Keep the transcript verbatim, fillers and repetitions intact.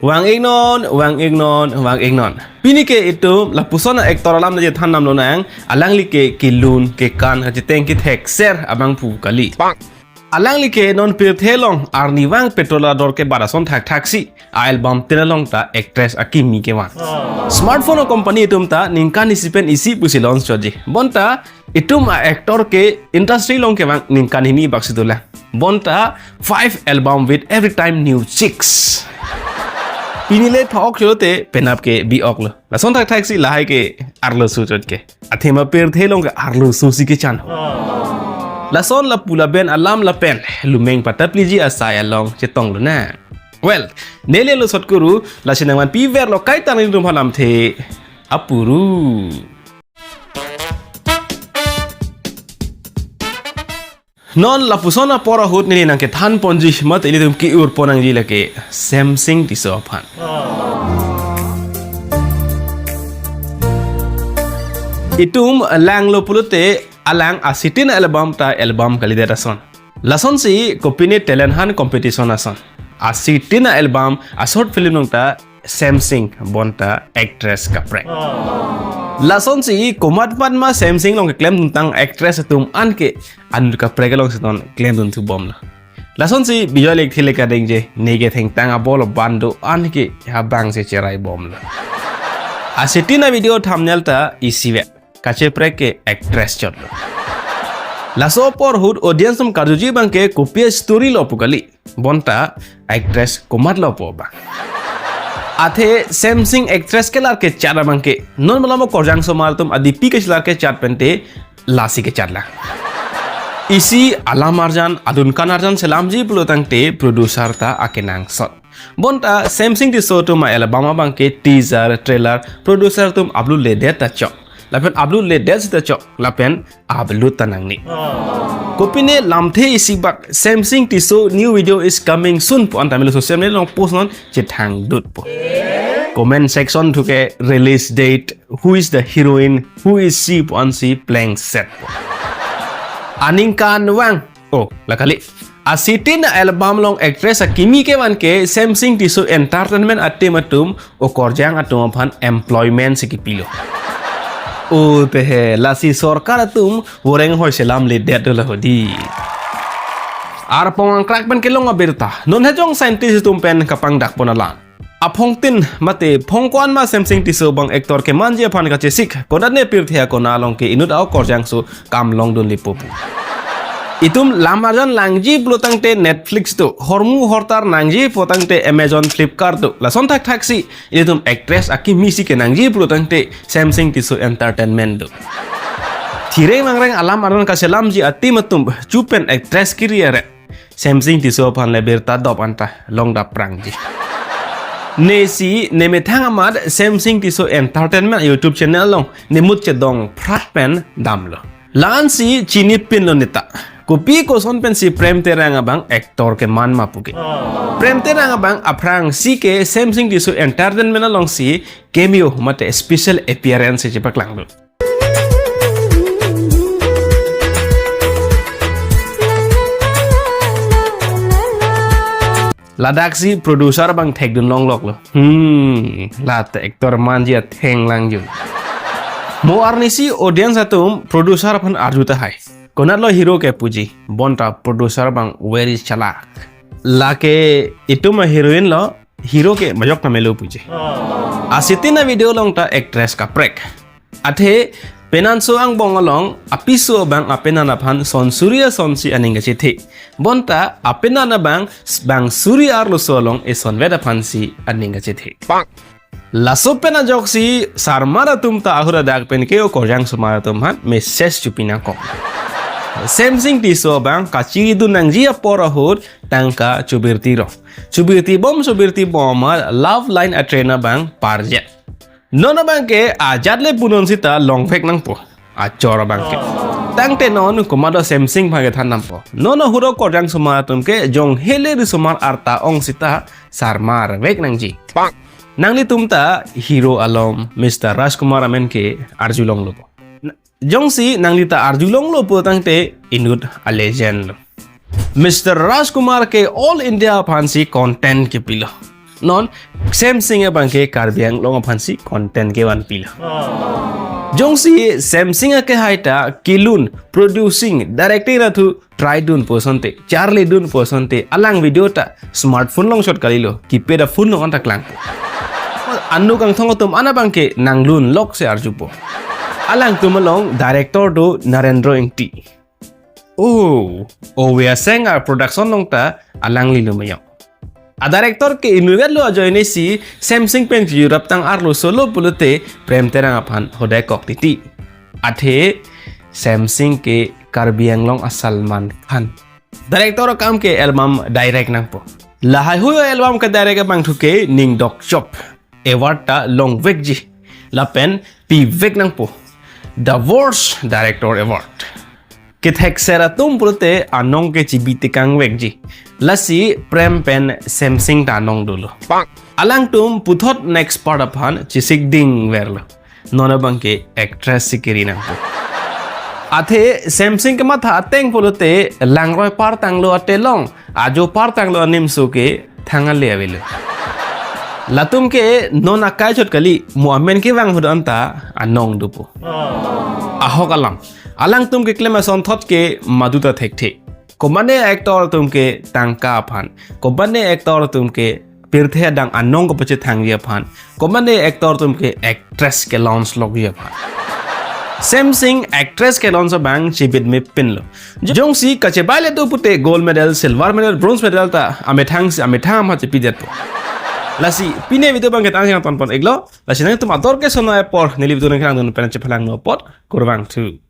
Vang-iknon, vang-iknon, vang-iknon. Pini ke itum lapuson a-actor alam nangchethan damlonang, alangli ke kelun, kekan, kacheteng kethekser abang pu kali. Alangli ke non pirthe along arnivang petrol ador kebat ason thakthaksi a-album tin along ta actress akimi kevang. Smartphone a-company atum ta ningkan isi pen isi pusi launch chotji. Bonta itum a-actor ke industry along kevang ningkan hini bak si dolang. Bonta five album with every time new chicks. Pini le thok chote penap ke bi-ok lo. Lason thakthaksi lahai ke arloso chot ke. Athema pirthe along ke arloso si kechan ho. Lason lapu laben alam lapen lumeng patapliji asai along chetonglonang. Well, neli Losot Kuru, lasi nangvanpiverlo kaita nelitum alamthe apuru. Non lapuson apor ahut neli nangkethan ponji mate ilitum ki-ur pon nangji lake Semsing Tisso aphan. Itum langlo pulote alang asitin album ta album kalidet ason. Lasonsi kopine talent han competition ason. Asitin album a-short film along ta Semsing bonta actress kaprek. Lasonsi komat mat ma Semsing along keklemduntang actress atum anke anut kaprek alongsi non klemdun thubomlo. Lasonsi Bijoy Lekthe le kadengje neke thengtang abol bando anke habang si cheraibomlo. Asitin a-video thumbnail ta isivet. Kacheprek ke actress chotlo. Laso apor ahut audience atum karjuji abang ke kopi a-story lo pu kali. Bonta actress komatlo pu abang. Athe Semsing actress kelar kechat abang ke non malom okorjang osomar atum adipi kechelar kechat pente lasi kechatlang. Isi alam arjan adun kan arjan selamji pulotangte producer ta akenangsot. Bonta Semsing Tisso atum a-album abang ke teaser, trailer, producer atum upload ledet ta chok. Lapen upload ledet sita chok. Lapen upload ta nangne. Kopine lamthe isi bak Semsing Tisso new video is coming soon pu anta melo social media along post non chethangdutpo. Comment section thu ke release date, who is the heroine, who is she pu ansi plengsetpo. Aningkanvang. Oh, la kali. Asitin album along actress akimi kevan ke Semsing Tisso Entertainment a-team atum okorjang atum aphan employment si kipilo. Oh, tehe, lasi sorkar atum voreng hoi selam ledet do la hodi. Arpong angkrak pen kelong abirta. Non hejong scientist atum pen kapangdak pon alam. Aphongtin mate phongko-an ma Semsing Tisso abang actor kemanji aphan kachesik, konatne pirthe akona along ke inut a-okorjang so kam longdun lipo pu. Itum lam arjan langji pulotangte Netflix do, hormu hortar nangji pulotangte Amazon, Flipkart do. Lason thakthaksi ilitum actress akimi si kenangji pulotangte Semsing Tisso Entertainment do. Thireng mangreng alam arjan kaselamji a-team atum chupen actress kiri eret. Semsing Tisso aphan le birta dop anta longdapprangji. Nesi nemethang amat Semsing Tisso Entertainment YouTube channel along nemut chedong phrat pen damlo. La-ansi chinipinlo neta. Kopi koson pensi Prem Terang abang actor keman ma puke. Prem Terang abang aphrangsi ke Semsing Tisso Entertainment alongsi cameo mate special appearance chepaklanglo. Ladaksi producer abang thekdun longloklo. Hmm, lata actor manji atheng langjun. Mo arnisi audience atum producer aphan arju tahai. Konatlo hero ke puji, bonta producer abang very chalak. Lake itum a-heroine lo, hero ke majok ta melo puji. Asitin a-video along ta actress kaprek. Athe penanso angbong along apiso abang apenan aphan son suri asonsi aning kachethe. Bonta apenan abang bang suri arloso along esonvet aphansi aning kachethe. Laso pen ajoksi sarmar atum ta ahut adak pen ke okorjang osomar atum aphan message chopi nangkok. Semsing Tisso abang kachiridun nangji apor ahut tangka chobirti ro. Chobirti bom, chobirti bom amat love line a-train abang parjet. Non abang ke ajat le punon sita longvek nangpo. Achor abang ke. Tangte non komat do Semsing aphan kethan nangpo. Non ahut okorjang osomar atum ke jong hele risomar arta ong sita sarmar vek nangji. Nanglitum ta hero alom Mister Rajkumar amen ke arju longlo. Jongsi nangli ta arju longlo pulotangte inut a-legend lo. Mister Rajkumar ke All India aphansi content kepilo. Non Semsing abangke Karbi Anglong aphansi content kevan pilo. Jongsi Semsing akehai ta kelun, producing, directing athu try dun pu asonte, charli dun pu asonte, alang video ta smartphone along shot kalilo, keypad aphone along anta klang. Anu kangthong atum an abangke nanglun lok si arjupo. Alangtum along director do Narendra Ingti. Oh, Owe Aseng a-production along ta alanglilo mayong. A-director ke inuvet lo ajoine si Semsing pen jurap tang arlo solo pulote Prem Terang aphan hodai kok titi. Athe Semsing ke Karbi Anglong a-Salman Khan. Director akam ke album direct nangpo. Lahai hui album ke direct abangthu ke ning dokchop. Award ta longvekji. Lapen pivek nangpo. The Worst Director Award. Kethekser atum pulote anong ke chibi tekangvekji. Lasi Prem pen Semsing ta anong dolo. Alangtum puthot next part aphan chisik dingverlo. Non abangke actress si keri nangpo. Athe Semsing kematha ateng pulote langroi par tanglo atelong, ajo par tanglo animso ke thang ale avelo. Latum ke non akai chot kali, mo amen kevang ahut anta anong dopo. Ahok alam. Alangtum keklem asonthot ke maduta thekthe. Komatne actor atum ke tangka aphan, komatne actor atum ke pirthe adang anong kapachethangji aphan, komatne actor atum ke actress ke-launch lokji aphan. Semsing actress ke-launch abang chibit mepinlo. Jongsi kachebai le do pute gold medal, silver medal, bronze medal ta amethang si amethang ma chepidetpo. Lasi pine video abangke tang si nangtonpon iklo. Lasi nangtum ador ke sonai apor neli video nangkangdun pen chephalang no apot kurvangthu.